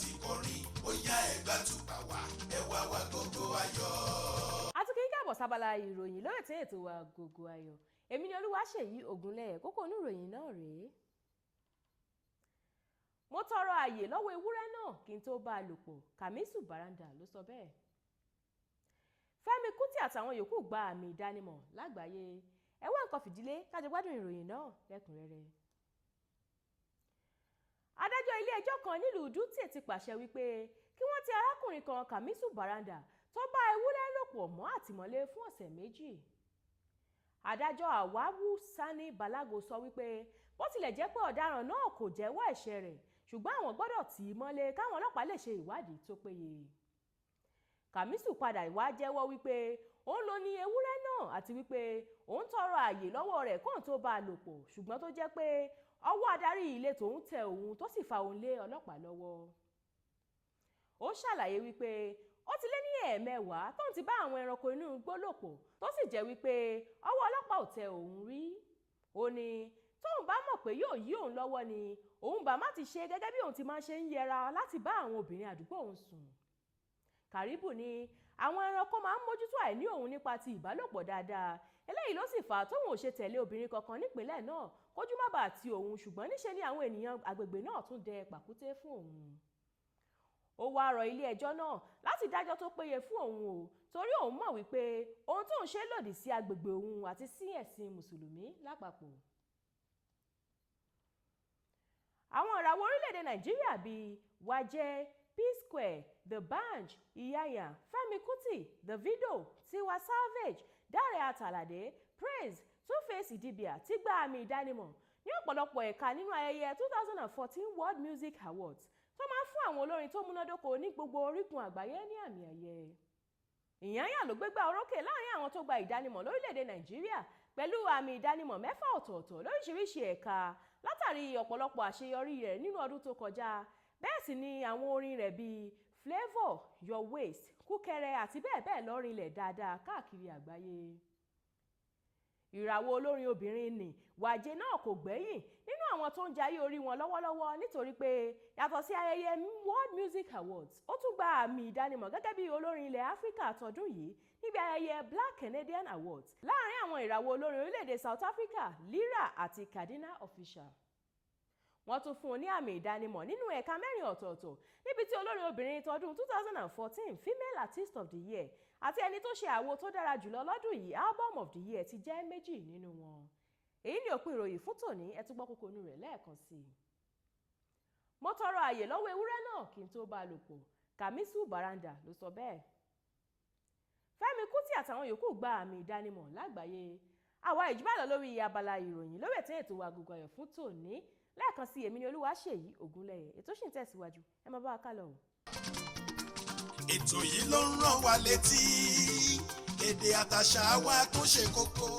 ti kọrin, ó yá, ẹgbà tùpà wá, ẹ wá wá gbogbo ayọ̀. Àti kí n káàbọ̀ sábàlá ìròyìn lórí ètò wa Agogo Ayọ̀. Èmi ni Olúwaṣèyí Ògúnlẹ̀yẹ. Kókó inú ìròyìn náà rèé: "Mo tọrọ ààyè lọ́wọ́ ewúrẹ́ náà kí n tó bá a lò pọ̀," Kamisu Baranda ló sọ bẹ́ẹ̀. Fẹ́mi Kútì àtàwọn yòókù gba àmì ìdánimọ̀ lágbàáyé. Ẹ wá nǹkan fìdílé kájọ gbádùn ìròyìn náà lẹ́kùnrẹ́rẹ́. Adájọ́ ilé-ẹjọ́ kan nílùú Dutse ti pàṣẹ wípé kí wọ́n ti arákùnrin kan, Kamisu Baranda, tó bá ewúrẹ́ lò pọ̀ mọ́ àtìmọ́lé fún ọ̀sẹ̀ 2. Adájọ́ Awawu Sani Balago sọ wípé bó tilẹ̀ jẹ́ pé ọ̀daràn náà kò jẹ́wọ́ ẹ̀ṣẹ̀ rẹ̀, ṣùgbọ́n àwọn gbọ́dọ̀ tì í mọ́lé káwọn ọlọ́pàá lè ṣe ìwádìí tó péye. Kamisu padà wá jẹ́wọ́ wípé òun ló ní ewúrẹ́ náà àti wípé òun tọrọ ààyè lọ́wọ́ rẹ̀ kóun tó bá a lò pọ̀, ṣùgbọ́n tó jẹ́ pé ọwọ́ adarí ilé tòun tẹ òun tó sì fa òun lé ọlọ́pàá lọ́wọ́. Ó ṣàlàyé wípé ó ti lé ní 10 tóun ti bá àwọn ẹranko inú igbó lò pọ̀, tó sì jẹ́ wípé ọwọ́ ọlọ́pàá ò tẹ òun rí. Ó ní tóun bá mọ̀ pé yóò yí òun lọ́wọ́ ni, òun bá má ti ṣe gẹ́gẹ́ bí òun ti máa ṣe ń yẹra láti bá àwọn obìnrin àdúgbò òun sùn. Kàríbù ni àwọn ẹranko máa ń mójútó àìní òun nípa ti ìbálòpọ̀ dáadáa. Eléyìí ló sì fà á tóun ò ṣe tẹ̀lé obìnrin kankan nípìnlẹ̀ náà kójú má bàa ti òun, ṣùgbọ́n níṣe ni àwọn ènìyàn àgbègbè náà tún dẹ pàkúté fún òun. Ó wáá rọ ilé ẹjọ́ náà láti dájọ́ tó péye fún òun o, torí òun mọ̀ wípé ohun tóun ṣe lòdì sí agbègbè òun àti sí ẹ̀sìn Mùsùlùmí lápapọ̀. Àwọn ìràwọ̀ orílẹ̀-èdè Nàìjíríà bíi Waje, P-Square, The Banj, Iyanya, Fẹ́mi Kútì, Davido, Tiwa Savage, Dáre Àtàlàdé, Praise, Tuface Idibia ti gba àmì ìdánimọ̀ ní ọ̀pọ̀lọpọ̀ ẹ̀ka nínú ayẹyẹ 2014 World Music Awards tó máa ń fún àwọn olórin tó múnádóko ní gbogbo orígun àgbáyé ní àmì ẹ̀yẹ. Iyanya ló gbégbá orókè láàrin àwọn tó gba ìdánimọ̀ lórílẹ̀‐èdè Nàìjíríà pẹ̀lú àmì ìdánimọ̀ mẹ́fà ọ̀tọ̀ọ̀tọ̀ lóríṣiríṣi ẹ̀ka látàrí ọ̀pọ̀lọpọ̀ àṣeyọrí rẹ̀ nínú ọdún tó kọjá. Bẹ́ẹ̀ sì ni àwọn orin rẹ̀ bíi Flavour, Your Waist, Kúkẹrẹ àti bẹ́ẹ̀ bẹ́ẹ̀ lọ rinlẹ̀ dáadáa káàkiri àgbáyé. Ìràwọ̀ olórin obìnrin ní Waje náà kò gbẹ́yìn nínú àwọn tó ń jayé orí wọn lọ́wọ́lọ́wọ́, nítorí pé yàtọ̀ sí ayẹyẹ World Music Awards, ó tún gba àmì ìdánimọ̀ gẹ́gẹ́ bí olórin ilẹ̀ Áfíríkà tọdún yìí níbi ayẹyẹ Black Canadian Awards láàrin àwọn ìràwọ̀ olórin orílẹ̀-èdè South Africa, Lira àti Cardinal Official. Wọ́n tún fún un ní àmì ìdánimọ̀ nínú ẹ̀ka mẹ́rin ọ̀tọ̀ọ̀tọ̀, níbi tí olórin obìnrin tọdún 2014, Female Artist of the Year, àti ẹni tó ṣe àwo tó dára jùlọ lọ́dún yìí, Album of the Year, ti jẹ́ méjì nínú wọn. Èyí ni òpin ìròyìn fún tòní. Ẹ tún gbọ́ kókó inú rẹ̀ lẹ́ẹ̀kan sí i. "Mo tọrọ àyè lọ́wọ́ ewúrẹ́ náà kí n tó bá a lò pọ̀," Kamisu Baranda ló sọ bẹ́ẹ̀. Fẹ́mi Kútì àtàwọn yòókù gba àmì ìdánimọ̀ lágbàáyé. Àwa ìjùbà lọ lórí abala ìròyìn lórí ètò wa Agogo Ayọ̀ fún tòní. Lẹ́ẹ̀kan sí, èmi ni Olúwaṣèyí Ògúnlẹ̀yẹ. Ètò sì ń tẹ̀síwájú, ẹ máa bá wa ká lọ o. Ètò yìí ló ń rán wa létí èdè àtàṣà wa tó ṣe kókó.